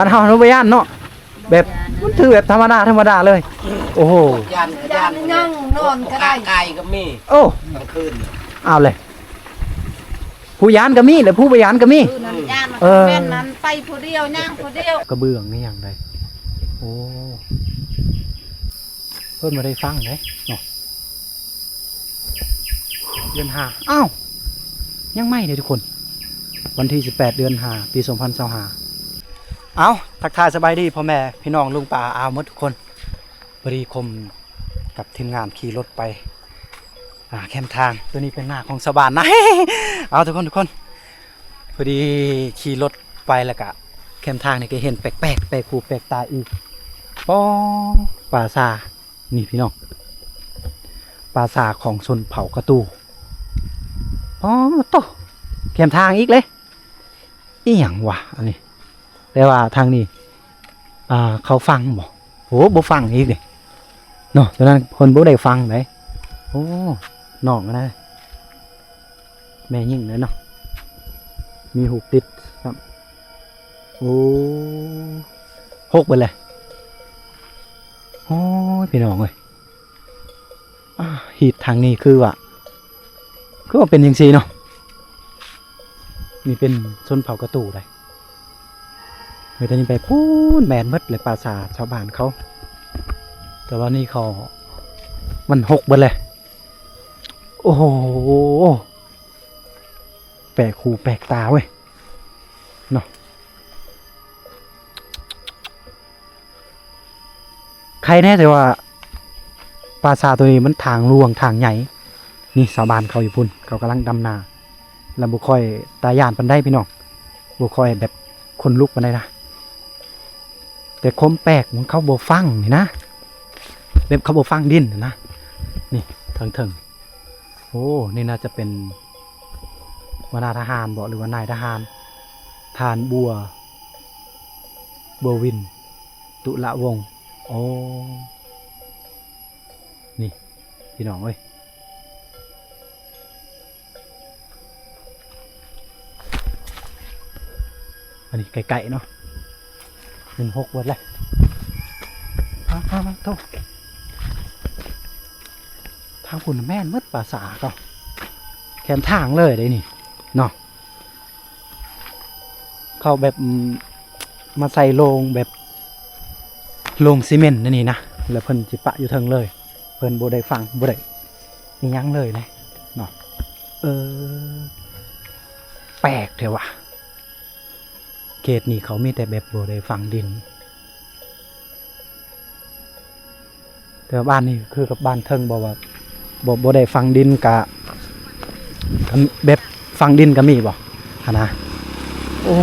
ອັນເຮົາບໍ່ຢ້ານເນາະ ແບບມັນຖືແບບທຳມະດາ ທຳມະດາເລີຍ. ໂອ້ໂຫ ຢ້ານ ຢ້ານ ຢ້ານຍັງນອນກໍໄດ້ ກາຍກໍມີ ໂອ້ ກາງຄືນ ເອົາເລີຍ ຜູ້ຢ້ານກໍມີ ແລະ ຜູ້ບໍ່ຢ້ານກໍມີ. ຄືນັ້ນຢ້ານ ເອີ ແມ່ນນັ້ນ ໄປຜູ້ດຽວ ຍ່າງຜູ້ດຽວ ກະເບື້ອງນີ້ຫຍັງໃດ. ໂອ້ ເພິ່ນບໍ່ໄດ້ຟັງເດ້ເນາະ. ເດືອນຫ້າ ອ້າວ ຍັງໃໝ່ເດ້ທຸກຄົນ ວັນທີສິບແປດ ເດືອນຫ້າ ປີສອງພັນຊາວຫ້າ. ເອົ້າ ທັກທາຍສະບາຍດີພໍ່ແມ່ພີ່ນ້ອງລຸງປ້າອາວໝົດທຸກຄົນ. ພໍດີຄົມກັບທີມງານຂີ່ລົດໄປ ອ່າ ແຄມທາງ ໂຕນີ້ເປັນນາຂອງຊາວບ້ານນະ. ເອົາ ທຸກຄົນ ທຸກຄົນ ພໍດີຂີ່ລົດໄປ ແລ້ວກະແຄມທາງນີ້ກໍເຫັນແປກໆ ແປກຫູແປກຕາອີກ. ປໍ ປ່າຊ້າ ນີ້ພີ່ນ້ອງ ປ່າຊ້າຂອງຊົນເຜົ່າກະຕູ. ອໍ ໂຕ ແຄມທາງອີກເລີຍ ອີ່ຫຍັງວະອັນນີ້? ແຕ່ວ່າທາງນີ້ ອ່າ ເຂົາຝັງບໍ່? ໂອ້ ບໍ່ຝັງອີກເດ້ເນາະ ຕອນນັ້ນເພິ່ນບໍ່ໄດ້ຝັງໃດ. ໂອ້ ນ້ອງນະ ແມ່ຍິງເລີຍເນາະ ມີຮູບຕິດຊ້ຳ. ໂອ້ ຫົກເບິດແລ້ວ. ໂອ້ຍ ພີ່ນ້ອງເອີຍ ອ່າ ຮີດທາງນີ້ຄືວ່າ ຄືວ່າເປັນຈັ່ງຊີ້ເນາະ. ນີ້ເປັນຊົນເຜົ່າກະຕູໃດ. ເອີ ແຕ່ນີ້ໄປພຸ້ນແມ່ນໝົດເລີຍ ປ່າຊ້າຊາວບ້ານເຂົາ ແຕ່ວ່ານີ້ເຂົາ ມັນຫົກເບິດແລ້ວ. ໂອ້ໂຫ ແປກຫູແປກຕາເວີຍເນາະ. ໄຄແນ່ ແຕ່ວ່າປ່າຊ້າໂຕນີ້ມັນທາງຫຼວງທາງໃຫຍ່. ນີ້ຊາວບ້ານເຂົາຢູ່ພຸ້ນ ເຂົາກຳລັງດຳນາ ແລ້ວບໍ່ຄ່ອຍຕາຢ້ານປານໃດພີ່ນ້ອງ ບໍ່ຄ່ອຍແບບຂົນລຸກປານໃດນະ. ແຕ່ຄວາມແປກຂອງເຂົາບໍ່ຝັງນີ້ນະ ແບບເຂົາບໍ່ຝັງດິນນະ. ນີ້ເທິງໆ ໂອ້ ນີ້ໜ້າຈະເປັນຫົວໜ້າທະຫານບໍ ຫຼືວ່ານາຍທະຫານ ທ່ານບົວ ບົວວິນ ຕຸລະວົງ. ໂອ້ ນີ້ພີ່ນ້ອງເອີຍ ອັນນີ້ໃກ້ໆເນາະ ເປັນຫົກເບິດແລ້ວ. ປາດໂທ້ ທາງພຸ້ນແມ່ນໝົດ ປ່າຊ້າເຂົາ ແຄມທາງເລີຍເດ້ນີ້ເນາະ. ເຂົາແບບ ອືມ ມາໃສ່ໂລງແບບໂລງຊີເມັນອັນນີ້ນະ ແລ້ວເພິ່ນຊິປະຢູ່ເທິງເລີຍ ເພິ່ນບໍ່ໄດ້ຝັງ ບໍ່ໄດ້ອີ່ຫຍັງເລີຍເດ້ເນາະ. ເອີ ແປກແທ້ວ່າ ເຂດນີ້ເຂົາມີແຕ່ແບບບໍ່ໄດ້ຝັງດິນ. ແຕ່ວ່າບ້ານນີ້ຄືກັບບ້ານເທິງບໍ່ວ່າ ບໍ່ ບໍ່ໄດ້ຝັງດິນກະ ກະແບບຝັງດິນກະມີບໍ່ຫັ້ນນະ. ໂອ້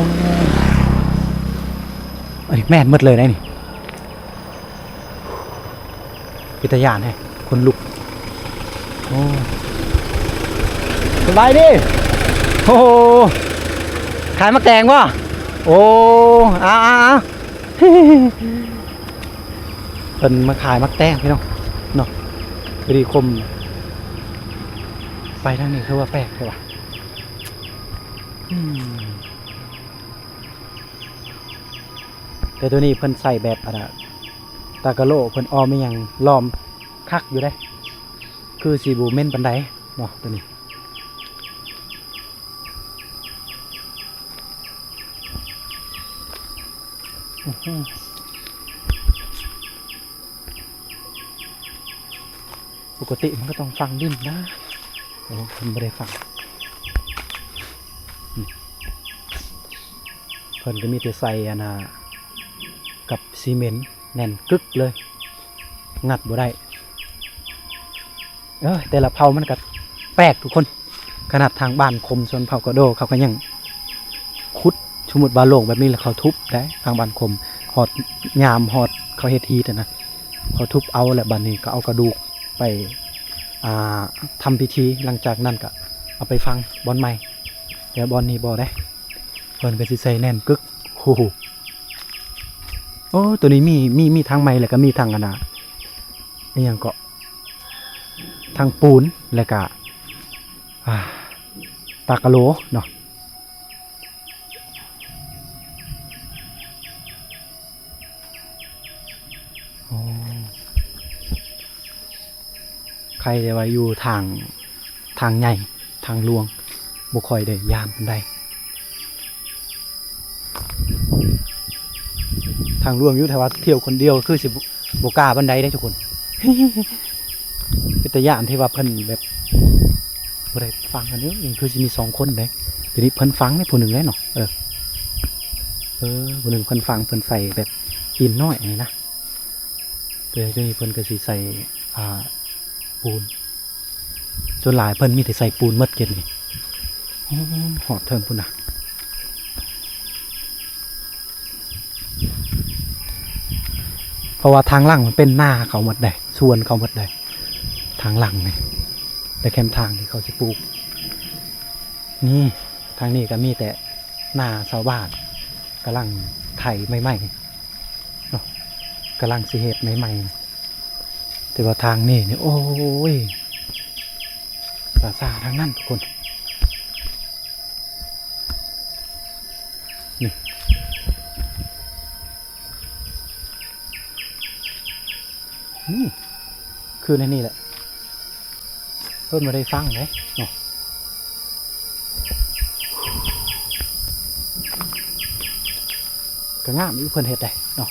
ອັນນີ້ແມ່ນໝົດເລີຍໄດ໋ນີ້ ເປັນຕາຢ້ານແຮງ ຂົນລຸກ. ໂອ້ ສະບາຍດີ. ໂອ້ໂຫ ຂາຍໝາກແຕງບໍ່? ໂອ້ ເອົາ ເອົາ ເອົາ ເພິ່ນມາຂາຍໝາກແຕງພີ່ນ້ອງເນາະ. ພໍດີຄົມໄປທາງນີ້ຄືວ່າແປກແທ້ວ່າ. ອືມ ແຕ່ໂຕນີ້ເພິ່ນໃສ່ແບບອັນນ່າ ຕາກະໂຫຼ ເພິ່ນອ້ອມອີ່ຫຍັງລ້ອມຄັກຢູ່ເດ້ ຄືຊິບໍ່ເໝັນປານໃດເນາະໂຕນີ້. ອື້ຫື ປົກກະຕິມັນກໍຕ້ອງຝັງດິນນະ. ໂອ້ ເພິ່ນບໍ່ໄດ້ຝັງ ເພິ່ນກໍມີແຕ່ໃສ່ອັນນ່າ ກັບຊີເມັນແໜ້ນກຶກເລີຍ ງັດບໍ່ໄດ້. ເອີ ແຕ່ລະເຜົ່າມັນກໍແປກທຸກຄົນ. ຂະໜາດທາງບ້ານຄົມຊົນເຜົ່າກະໂດ ເຂົາກໍຍັງຂຸດ, ສົມມຸດວ່າໂລ່ງແບບນີ້ແລ້ວເຂົາທຸບໄດ໋ ທາງບ້ານຄົມ. ຮອດຍາມ ຮອດເຂົາເຮັດຮີດຫັ້ນນະ ເຂົາທຸບເອົາ ແລ້ວບາດນີ້ກໍເອົາກະດູກໄປ ອ່າ ທຳພິທີ, ຫຼັງຈາກນັ້ນກໍເອົາໄປຝັງບ່ອນໃໝ່. ແຕ່ບ່ອນນີ້ບໍ່ໄດ໋ ເພິ່ນກໍຊິໃສ່ແໜ້ນກຶກ. ໂອ້ໂຫ ໂອ້ ໂຕນີ້ມີ ມີ ມີທັງໄມ້ ແລ້ວກໍມີທັງອັນນ່າ ອີ່ຫຍັງເກາະ ທັງປູນ ແລ້ວກະ ອ່າ ຕາກະໂຫຼເນາະ. ອໍ ໃຄແຕ່ວ່າຢູ່ທາງ ທາງໃຫຍ່ ທາງຫຼວງ ບໍ່ຄ່ອຍໄດ້ຢ້ານປານໃດ. ທາງຫຼວງຢູ່ ຖ້າວ່າທ່ຽວຄົນດຽວຄືຊິບໍ່ ບໍ່ກ້າປານໃດເດ້ທຸກຄົນ. ເປັນຕາຢ້ານທີ່ວ່າເພິ່ນແບບບໍ່ໄດ້ຝັງກັນເດ້ ຄືຊິມີສອງຄົນເດ້. ດຽວນີ້ເພິ່ນຝັງເດ້ ຜູ້ໜຶ່ງເດ້ເນາະ. ເອີ ເອີ ຜູ້ໜຶ່ງເພິ່ນຝັງ ເພິ່ນໃສ່ແບບຫີນນ້ອຍນີ້ນະ. ແຕ່ດຽວນີ້ເພິ່ນກໍຊິໃສ່ ອ່າ ປູນ. ສ່ວນຫຼາຍເພິ່ນມີແຕ່ໃສ່ປູນໝົດເຂດນີ້. ໂອ້ ຮອດເທິງພຸ້ນນະ. ເພາະວ່າທາງຫຼັງມັນເປັນນາເຂົາໝົດເດ້ ສວນເຂົາໝົດເດ້ ທາງຫຼັງນີ້. ແຕ່ແຄມທາງທີ່ເຂົາຊິປູກນີ້ ທາງນີ້ກໍມີແຕ່ນາຊາວບ້ານ ກຳລັງໄຖໃໝ່ໆເນາະ ກຳລັງຊິເຮັດໃໝ່ໆ. ແຕ່ວ່າທາງນີ້ນີ້ ໂອ້ຍ ປ່າຊ້າທາງນັ້ນທຸກຄົນ. ນີ້ ອືມ ຄືໃນນີ້ແຫຼະ ເພິ່ນບໍ່ໄດ້ຝັງເດ້ເນາະ. ກໍງາມຢູ່ ເພິ່ນເຮັດໄດ້ເນາະ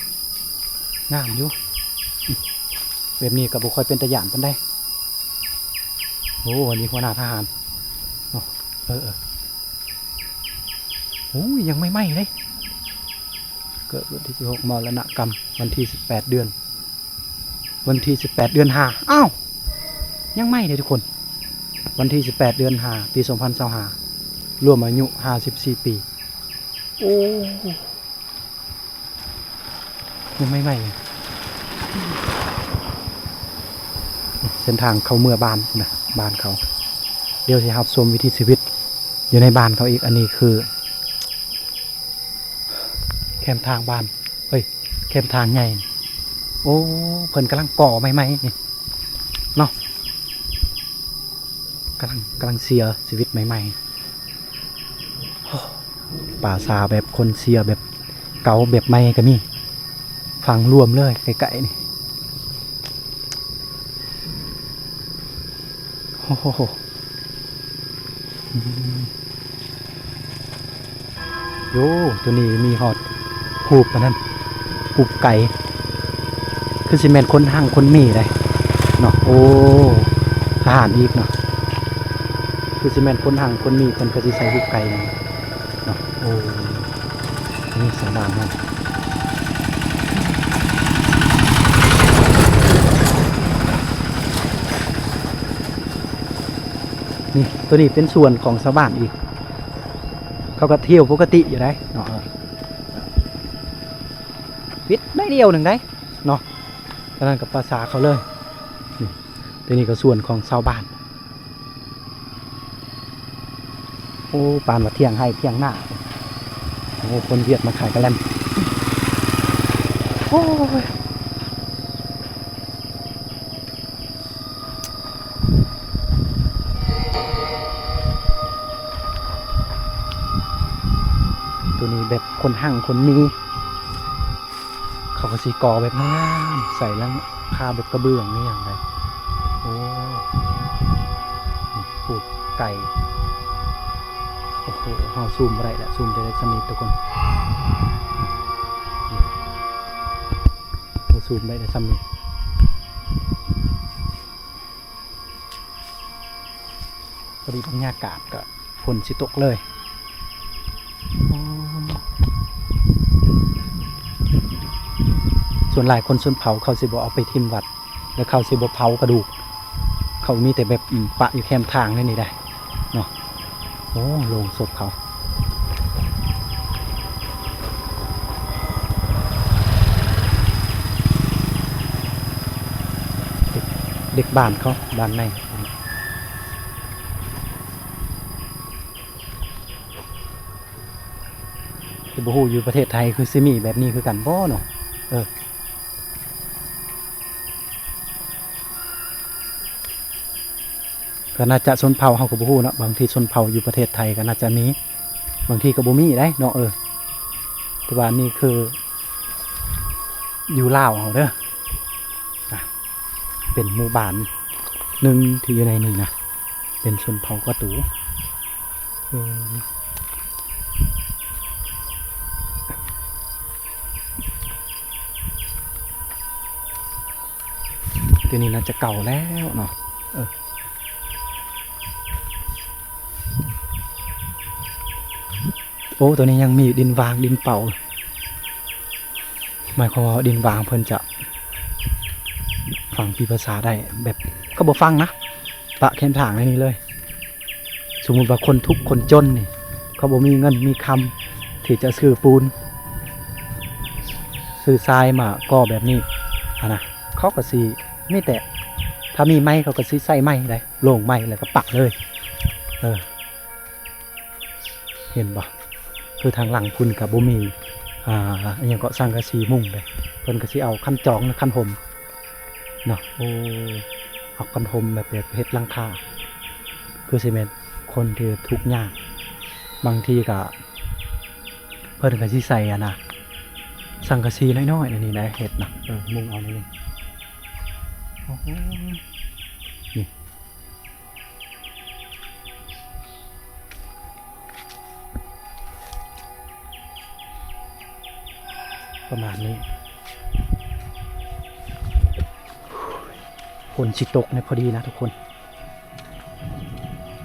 ງາມຢູ່. ອືມ ແບບນີ້ກໍບໍ່ຄ່ອຍເປັນຕາຢ້ານປານໃດ. ໂອ້ ອັນນີ້ຫົວໜ້າທະຫານເນາະ. ເອີໆ ໂອ້ຍ ຍັງໃໝ່ໆເດ້. ເກີດວັນທີສິບຫົກ ມໍລະນະກຳວັນທີສິບແປດເດືອນ ວັນທີສິບແປດເດືອນຫ້າ. ອ້າວ ຍັງໃໝ່ເດ້ທຸກຄົນ. ວັນທີສິບແປດເດືອນຫ້າ ປີສອງພັນຊາວຫ້າ ລວມອາຍຸຫ້າສິບສີ່ປີ. ໂອ້ ຍັງໃໝ່ໆ ເສັ້ນທາງເຂົ້າເມືອບ້ານນະ ບ້ານເຂົາ. ດຽວຊິຮັບຊົມວິຖີຊີວິດຢູ່ໃນບ້ານເຂົາອີກ. ອັນນີ້ຄືແຄມທາງບ້ານ ເອີຍ ແຄມທາງໃຫຍ່. ໂອ້ ເພິ່ນກຳລັງກໍ່ໃໝ່ໆນີ້ເນາະ ກຳລັງ ກຳລັງເສຍຊີວິດໃໝ່ໆ. ໂອ້ ປ່າຊ້າແບບຄົນເສຍແບບເກົ່າແບບໃໝ່ກໍມີ ຝັງລວມເລີຍໃກ້ໆນີ້. ໂອ້ໂຫ ອືມ ໂອ້ ໂຕນີ້ມີຮອດຮູບອັນນັ້ນ ຮູບໄກ່ ຄືຊິແມ່ນຄົນຮັ່ງຄົນມີໄດ໋ເນາະ. ໂອ້ ທະຫານອີກເນາະ ຄືຊິແມ່ນຄົນຮັ່ງຄົນມີ ເພິ່ນກໍຊິໃສ່ຮູບໄກ່ນັ້ນເນາະ. ໂອ້ ນີ້ຊາວບ້ານເຮົາ ນີ້ ໂຕນີ້ເປັນສວນຂອງຊາວບ້ານອີກ ເຂົາກໍທ່ຽວປົກກະຕິຢູ່ໄດ໋ເນາະ. ເອີ ປິດໜ້ອຍດຽວໜຶ່ງໄດ໋ເນາະ ອັນນັ້ນກໍປ່າຊ້າເຂົາເລີຍ. ນີ້ ໂຕນີ້ກໍສວນຂອງຊາວບ້ານ. ໂອ້ ປານວ່າຖຽງໄຮ່ຖຽງນາ. ໂອ້ ຄົນຫວຽດມາຂາຍກະແລັມ. ໂອ້ຍ ໂຕນີ້ແບບຄົນຮັ່ງຄົນມີ ເຂົາກໍຊິກໍ່ແບບງາມໆ ໃສ່ຫຼັງຄາແບບກະເບື້ອງອີ່ຫຍັງໄດ໋. ໂອ້ ປູກໄກ່. ໂອ້ໂຫ ເຮົາຊູມບໍ່ໄດ້ລະ ຊູມໄດ້ແຕ່ສ່ຳນີ້ທຸກຄົນ ເຮົາຊູມໄດ້ແຕ່ສ່ຳນີ້. ພໍດີບັນຍາກາດກໍຝົນຊິຕົກເລີຍ. ອໍ ສ່ວນຫຼາຍຄົນຊົນເຜົ່າເຂົາຊິບໍ່ເອົາໄປຖິ້ມວັດ ແລະ ເຂົາຊິບໍ່ເຜົາກະດູກ ເຂົາມີແຕ່ແບບ ອືມ ປະຢູ່ແຄມທາງແນວນີ້ໄດ໋ເນາະ. ໂອ້ ໂລງສົບເຂົາ ເດັກ ເດັກບ້ານເຂົາ ບ້ານໃນ ແຕ່ບໍ່ຮູ້ຢູ່ປະເທດໄທຄືຊິມີແບບນີ້ຄືກັນບໍ່ເນາະ. ເອີ ກໍໜ້າຈະຊົນເຜົ່າເຮົາກໍບໍ່ຮູ້ເນາະ ບາງທີຊົນເຜົ່າຢູ່ປະເທດໄທກໍໜ້າຈະມີ ບາງທີກໍບໍ່ມີໄດ໋ເນາະ. ເອີ ແຕ່ວ່ານີ້ຄືຢູ່ລາວເຮົາເດີ ປັນໝູ່ບ້ານໜຶ່ງທີ່ຢູ່ໃນນີ້ນະ ເປັນຊົນເຜົ່າກະຕູ. ເອີ ຕົວນີ້ໜ້າຈະເກົ່າແລ້ວເນາະ. ເອີ ໂອ້ ຕົວນີ້ຍັງມີດິນຫວ່າງ ດິນເປົ່າ ໝາຍຄວາມວ່າດິນຫວ່າງເພິ່ນຈະຝັງປີພາສາໄດ້ ແບບເຂົາບໍ່ຝັງນະ ປະແຄມທາງໃນນີ້ເລີຍ. ສົມມຸດວ່າຄົນທຸກຄົນຈົນນີ້ ເຂົາບໍ່ມີເງິນມີຄຳທີ່ຈະຊື້ປູນ ຊື້ຊາຍມາກໍ່ແບບນີ້ຫັ້ນນະ ເຂົາກໍຊິມີແຕ່ ຖ້າມີໄມ້ເຂົາກໍຊິໃສ່ໄມ້ໄດ໋ ໂລ່ງໄມ້ແລ້ວກໍປະເລີຍ. ເອີ ເຫັນບໍ່? ຄືທາງຫຼັງພຸ້ນກໍບໍ່ມີ ອ່າ ອີ່ຫຍັງເກາະ ສັງກະສີມຸງເດ້ ເພິ່ນກໍຊິເອົາຄັນຈອງ ຄັນຫົມເນາະ. ໂອ້ ເອົາຄັນຫົມແບບ ແບບເຮັດຫຼັງຄາ ຄືຊິແມ່ນຄົນທີ່ທຸກຍາກ ບາງທີກໍເພິ່ນກໍຊິໃສ່ ອັນນະ ສັງກະສີນ້ອຍໆ ອັນນີ້ໄດ໋ ເຮັດນະ. ເອີ ມຸງເອົານີ້ ໂອ້ໂຫ ນີ້ ປະມານນີ້ ຝົນຊິຕົກໃນພໍດີນະທຸກຄົນ.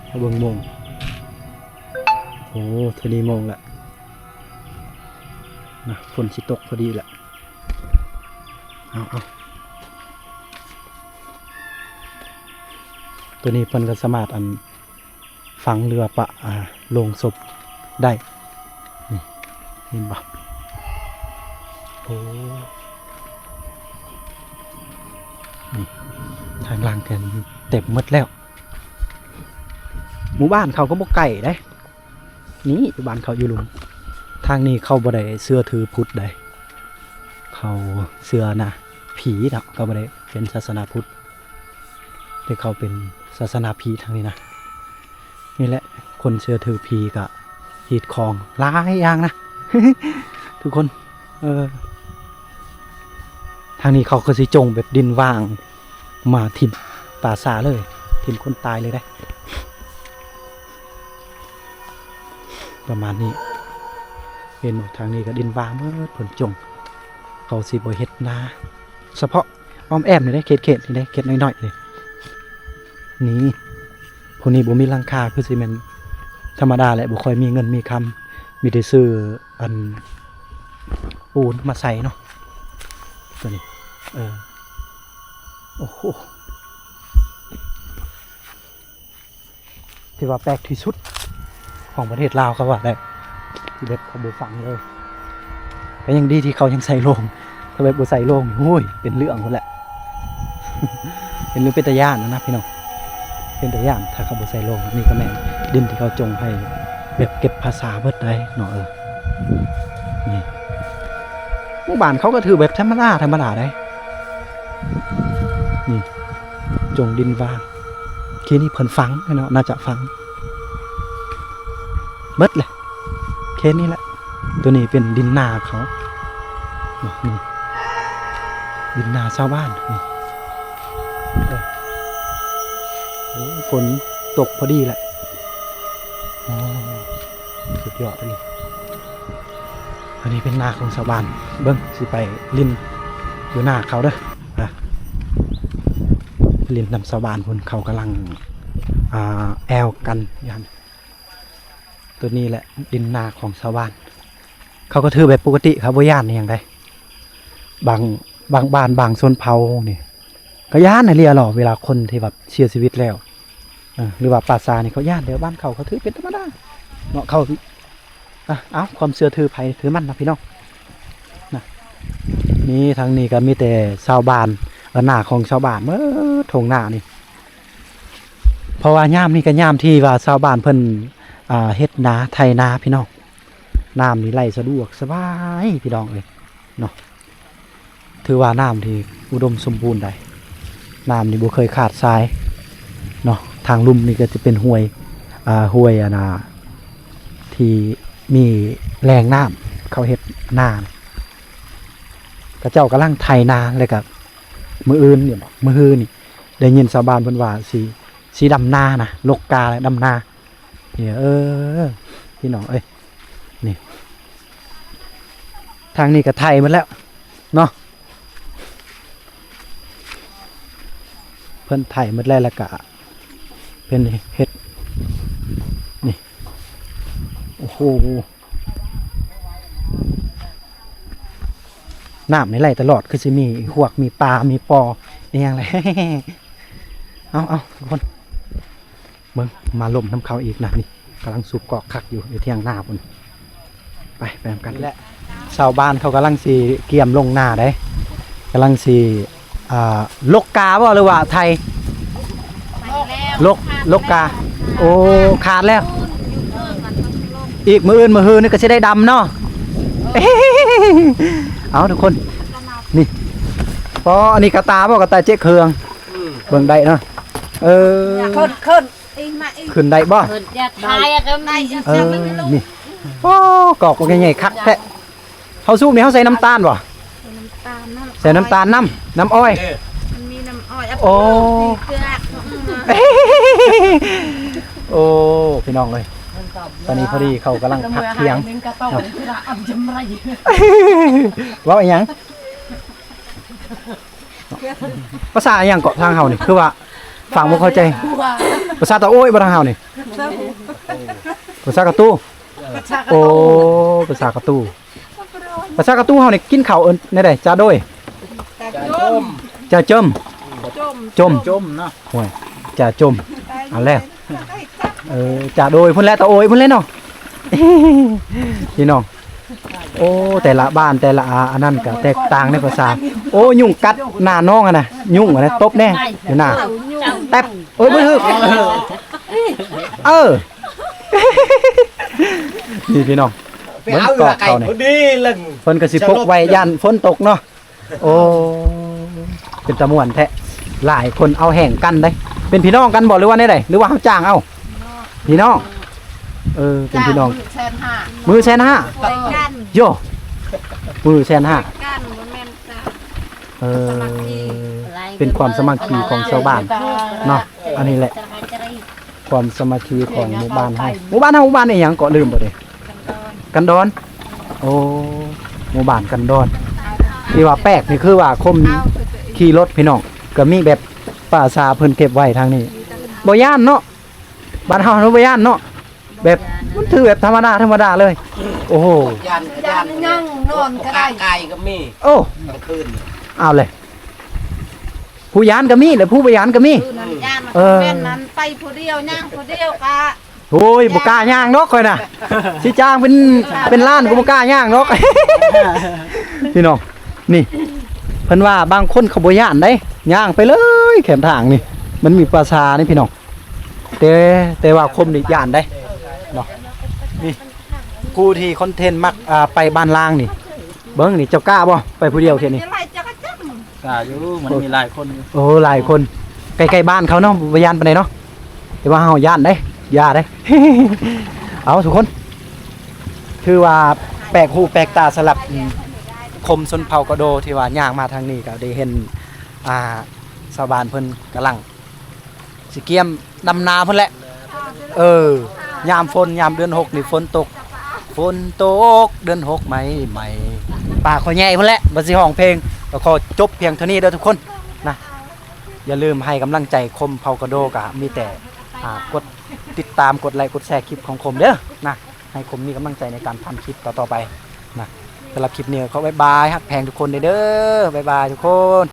ມາເບິ່ງໂມງ ໂອ້ ເທົ່ານີ້ໂມງລະນະ ຝົນຊິຕົກພໍດີລະ. ເອົາ ເອົາ ຕົວນີ້ເພິ່ນກໍສາມາດ ອັນ ຝັງ ຫຼືວ່າປະ ອ່າ ໂລງສົບໄດ້ ນີ້ ເຫັນບໍ່? ໂອ້ ນີ້ ທາງຫຼັງກັນເຕັມໝົດແລ້ວ. ໝູ່ບ້ານເຂົາກໍບໍ່ໄກເດ້ ນີ້ ບ້ານເຂົາຢູ່ລຸ່ມ. ທາງນີ້ເຂົາບໍ່ໄດ້ເຊື່ອຖືພຸດໃດ ເຂົາເຊື່ອນະ ຜີເນາະ ເຂົາບໍ່ໄດ້ເປັນສາສະໜາພຸດ ແຕ່ເຂົາເປັນສາສະໜາຜີທາງນີ້ນະ. ນີ້ແຫຼະ ຄົນເຊື່ອຖືຜີກະຮີດຄອງຫຼາຍຢ່າງນະ ທຸກຄົນ. ເອີ ທາງນີ້ເຂົາກໍຊິຈົ່ງແບບດິນຫວ່າງມາຖິ້ມປ່າຊ້າເລີຍ ຖິ້ມຄົນຕາຍເລີຍເດ້ ປະມານນີ້. ເຫັນບໍ່? ທາງນີ້ກໍດິນຫວ່າງເໝິດ ເພິ່ນຈົ່ງ ເຂົາຊິບໍ່ເຮັດນາ ສະເພາະອ້ອມແອ້ມນີ້ເດ້ ເຂດໆນີ້ເດ້ ເຂດນ້ອຍໆນີ້. ນີ້ ຜູ້ນີ້ບໍ່ມີຫຼັງຄາ ຄືຊິແມ່ນທຳມະດາແຫຼະ ບໍ່ຄ່ອຍມີເງິນມີຄຳ ມີແຕ່ຊື້ອັນ ປູນມາໃສ່ເນາະ ຕົວນີ້. ເອີ ໂອ້ໂຫ ຖືວ່າແປກທີ່ສຸດຂອງປະເທດລາວ ເຂົາວ່າໄດ້ ທີ່ແບບເຂົາບໍ່ຝັງເລີຍ. ກໍຍັງດີທີ່ເຂົາຍັງໃສ່ໂລງ ຖ້າແບບບໍ່ໃສ່ໂລງ ໂອ້ຍ ເປັນເລື່ອງພຸ້ນແຫຼະ ເປັນເລື່ອງເປັນຕາຢ້ານນະພີ່ນ້ອງ ເປັນຕາຢ້ານ ຖ້າເຂົາບໍ່ໃສ່ໂລງ. ນີ້ກໍແມ່ນດິນທີ່ເຂົາຈົ່ງໃຫ້ແບບເກັບພາສາເບິດໄດ໋ເນາະ. ເອີ ນີ້ ໝູ່ບ້ານເຂົາກໍຖືແບບທຳມະດາ ທຳມະດາໄດ໋ ນີ້ ຈົ່ງດິນຫວ່າງ ທີ່ນີ້ເພິ່ນຝັງເນາະ ໜ້າຈະຝັງເບິດແຫຼະ ເຂດນີ້ແຫຼະ. ຕົວນີ້ເປັນດິນນາເຂົາເນາະ ນີ້ ດິນນາຊາວບ້ານນີ້. ເອີ ໂອ້ ຝົນຕົກພໍດີແຫຼະ ໂອ້ ສຸດຍອດອີ່ຫຼີ. ອັນນີ້ເປັນນາຂອງຊາວບ້ານ ເບິ່ງ ຊິໄປຫຼິ້ນຢູ່ນາເຂົາເດີ ອາ ຫຼິ້ນນຳຊາວບ້ານພຸ້ນ ເຂົາກຳລັງ ອ່າ ແອວກັນຢູ່ຫັ້ນ. ຕົວນີ້ແຫຼະດິນນາຂອງຊາວບ້ານ ເຂົາກໍຖືແບບປົກກະຕິ ເຂົາບໍ່ຢ້ານອີ່ຫຍັງໃດ໋. ບາງ ບາງບ້ານ ບາງຊົນເຜົ່ານີ້ ກໍຢ້ານອີ່ຫຼີເນາະ ເວລາຄົນທີ່ແບບເສຍຊີວິດແລ້ວ ເອີ ຫຼືວ່າປ່າຊ້ານີ້ເຂົາຢ້ານແລ້ວ. ບ້ານເຂົາກໍຖືເປັນທຳມະດາເນາະ ເຂົາ ອ່ະ ເອົາ ຄວາມເຊື່ອຖືໃຜຖືມັນນະພີ່ນ້ອງນະ. ນີ້ທາງນີ້ກໍມີແຕ່ຊາວບ້ານ ເອີ ນາຂອງຊາວບ້ານເບິດ ທົ່ງນານີ້. ເພາະວ່າຍາມນີ້ກໍຍາມທີ່ວ່າຊາວບ້ານເພິ່ນ ອ່າ ເຮັດນາ ໄຖນາພີ່ນ້ອງ. ນ້ຳນີ້ໄຫຼສະດວກສະບາຍພີ່ນ້ອງເອີຍເນາະ. ຖືວ່ານ້ຳທີ່ອຸດົມສົມບູນໃດ໋ ນ້ຳນີ້ບໍ່ເຄີຍຂາດສາຍເນາະ. ທາງລຸ່ມນີ້ກໍຈະເປັນຫ້ວຍ ອ່າ ຫ້ວຍ ອັນນ່າ ທີ່ມີແຫຼ່ງນ້ຳ ເຂົາເຮັດນາ ເຂົາເຈົ້າກຳລັງໄຖນາ ແລ້ວກໍມື້ອື່ນນີ້ບໍ ມື້ຮືນີ້ ໄດ້ຍິນຊາວບ້ານເພິ່ນວ່າຊິ ຊິດຳນານະ ລົກກາແລະດຳນາ. ນີ້ ເອີ ພີ່ນ້ອງເອີຍ ນີ້ ທາງນີ້ກໍໄຖໝົດແລ້ວເນາະ ເພິ່ນໄຖໝົດແລ້ວ ແລ້ວກະເພິ່ນເຮັດ ນີ້ ໂອ້ໂຫ ນ້ຳນີ້ໄຫຼຕະຫຼອດ ຄືຊິມີຮວກ ມີປາ ມີປໍ ອີຫຍັງແຫຼະ. ເອົາໆ ທຸກຄົນ ເບິ່ງ ມາລົມນຳເຂົາອີກນະ ນີ້ ກຳລັງສູບກອກຄັກຢູ່ ຢູ່ຖຽງນາພຸ້ນ. ໄປ ໄປນຳກັນ. ແລະ ຊາວບ້ານເຂົາກຳລັງຊິກຽມລົງນາເດ້ ກຳລັງຊິ ອ່າ ລົກກາບໍ່ ຫຼືວ່າໄຖ? ລົກ ລົກກາ. ໂອ້ ຂາດແລ້ວ ອີກມື້ອື່ນມື້ຮືນີ້ກໍຊິໄດ້ດຳເນາະ. ເອົາ ທຸກຄົນ ນີ້ ປໍ ອັນນີ້ກະຕ່າບໍ່? ກະຕ່າເຈັກເຄື່ອງ ເບິ່ງໄດ້ເນາະ. ເອີ ຂຶ້ນ ຂຶ້ນ ຂຶ້ນໄດ້ບໍ່? ຂຶ້ນ ຢາກຖ່າຍກໍໄດ້ ເອີ ນີ້ ໂອ້ ກອກບັກໃຫຍ່ໆ ຄັກແທ້. ເຮົາສູບນີ້ເຮົາໃສ່ນ້ຳຕານບໍ່? ໃສ່ນ້ຳຕານນຳ ນ້ຳອ້ອຍ ມັນມີນ້ຳອ້ອຍ. ໂອ້ ເກືອ ໂອ້ ພີ່ນ້ອງເອີຍ ຕອນນີ້ພໍດີເຂົາກຳລັງພັກທ່ຽງເນາະ. ເວົ້າອີຫຍັງ? ພາສາອີຫຍັງເກາະທາງເຮົານີ້ ຄືວ່າຟັງບໍ່ເຂົ້າໃຈ? ພາສາຕາໂອ້ຍບໍ່ທາງເຮົານີ້? ພາສາກະຕູ? ໂອ້ ພາສາກະຕູ. ພາສາກະຕູເຮົານີ້ກິນເຂົ້າເອີ້ນແນວໃດ? ຈາໂດຍ? ຈາຈົ່ມ ຈາຈົ່ມ ຈົ່ມ ຈົ່ມເນາະ. ໂອ້ຍ ຈາຈົ່ມ ເອົາແລ້ວ. ເອີ ຈາໂດຍພຸ້ນແຫຼະ ຕາໂອ້ຍພຸ້ນແຫຼະເນາະ ພີ່ນ້ອງ. ໂອ້ ແຕ່ລະບ້ານແຕ່ລະ ອາ ອັນນັ້ນກະແຕກຕ່າງໃນພາສາ. ໂອ້ ຍຸງກັດໜ້ານ້ອງຫັ້ນນະ ຍຸງຫັ້ນນະ ຕົບແດ່ຢູ່ໜ້າ ແຕັບ. ໂອ້ຍ ບໍ່ຖືກ ເອີ ນີ້ພີ່ນ້ອງ ເບິ່ງກອກເຂົານີ້ ເພິ່ນກໍຊິປົກໄວ້ຢ້ານຝົນຕົກເນາະ. ໂອ້ ເປັນຕາມ່ວນແທ້ ຫຼາຍຄົນເອົາແຮງກັນເດ້. ເປັນພີ່ນ້ອງກັນບໍ່ ຫຼືວ່າແນວໃດ ຫຼືວ່າເຮົາຈ້າງເອົາ? ພີ່ນ້ອງ. ເອີ ເປັນພີ່ນ້ອງ ມື້ແສນຫ້າ ໂຢ ມື້ແສນຫ້າ ເອີ ເປັນຄວາມສາມັກຄີຂອງຊາວບ້ານເນາະ. ອັນນີ້ແຫຼະ ຄວາມສາມັກຄີຂອງໝູ່ບ້ານເຮົາ. ໝູ່ບ້ານເຮົາ ໝູ່ບ້ານອີ່ຫຍັງເກາະ ລືມບໍ່ເດ? ກັນດອນ. ໂອ້ ໝູ່ບ້ານກັນດອນ ທີ່ວ່າແປກນີ້ຄືວ່າຄົນຂີ່ລົດ ພີ່ນ້ອງ ກໍມີແບບປ່າຊ້າເພິ່ນເກັບໄວ້ທາງນີ້ ບໍ່ຢ້ານເນາະ. ບ້ານເຮົາຫັ້ນບໍ່ຢ້ານເນາະ ແບບມັນຖືແບບທຳມະດາ ທຳມະດາເລີຍ. ໂອ້ໂຫ ຢ້ານກໍຢ້ານ ຍ່າງນອນກໍໄດ້ ກາຍກໍມີ. ໂອ້ ກາງຄືນ ເອົາເລີຍ ຜູ້ຢ້ານກໍມີ ແລະ ຜູ້ບໍ່ຢ້ານກໍມີ. ເອີ ເອີ ແມ່ນນັ້ນ ໄປຜູ້ດຽວ ຍ່າງຜູ້ດຽວກະ ໂອ້ຍ ບໍ່ກ້າຍ່າງດອກຂ້ອຍນະ ຊິຈ້າງເປັນ ເປັນລ້ານກໍບໍ່ກ້າຍ່າງດອກ ພີ່ນ້ອງ. ນີ້ ເພິ່ນວ່າບາງຄົນເຂົາບໍ່ຢ້ານໃດ ຍ່າງໄປເລີຍແຄມທາງນີ້ ມັນມີປ່າຊ້ານີ້ ພີ່ນ້ອງ. ແຕ່ ແຕ່ວ່າຄົນນີ້ຢ້ານໃດເນາະ. ນີ້ ຜູ້ທີ່ຄອນເທັນມັກ ອ່າ ໄປບ້ານລ້າງນີ້ ເບິ່ງນີ້ ເຈົ້າກ້າບໍ່ ໄປຜູ້ດຽວເຂດນີ້? ກ້າຢູ່ ມັນມີຫຼາຍຄົນຢູ່. ໂອ້ ຫຼາຍຄົນ ໃກ້ໆບ້ານເຂົາເນາະ ບໍ່ຢ້ານປານໃດເນາະ. ແຕ່ວ່າເຮົາຢ້ານເດ້ ຢ່າເດ້. ເອົາ ທຸກຄົນ ຖືວ່າແປກຫູແປກຕາສຳລັບ ອືມ ຄົມຊົນເຜົ່າກະໂດ ທີ່ວ່າຍ່າງມາທາງນີ້ກໍໄດ້ເຫັນ ອ່າ ຊາວບ້ານເພິ່ນກຳລັງຊິກຽມດຳນາພຸ້ນແຫຼະ. ເອີ ຍາມຝົນ ຍາມເດືອນຫົກນີ້ຝົນຕົກ ຝົນຕົກເດືອນຫົກໃໝ່ໆ ປາຂໍໃຫຍ່ພຸ້ນແຫຼະ ວ່າຊິຮ້ອງເພງ. ກໍຂໍຈົບພຽງເທົ່ານີ້ເດີທຸກຄົນນະ. ຢ່າລືມໃຫ້ກຳລັງໃຈຄົມເຜົ່າກະໂດ ກະມີແຕ່ ອ່າ ກົດຕິດຕາມ ກົດໄລ ກົດແຊຄລິບຂອງຄົມເດີນະ ໃຫ້ຄົມມີກຳລັງໃຈໃນການທຳຄລິບຕໍ່ໆໄປນະ. ສຳລັບຄລິບນີ້ຂໍບາຍບາຍ ຮັກແພງທຸກຄົນເດີ ບາຍບາຍທຸກຄົນ.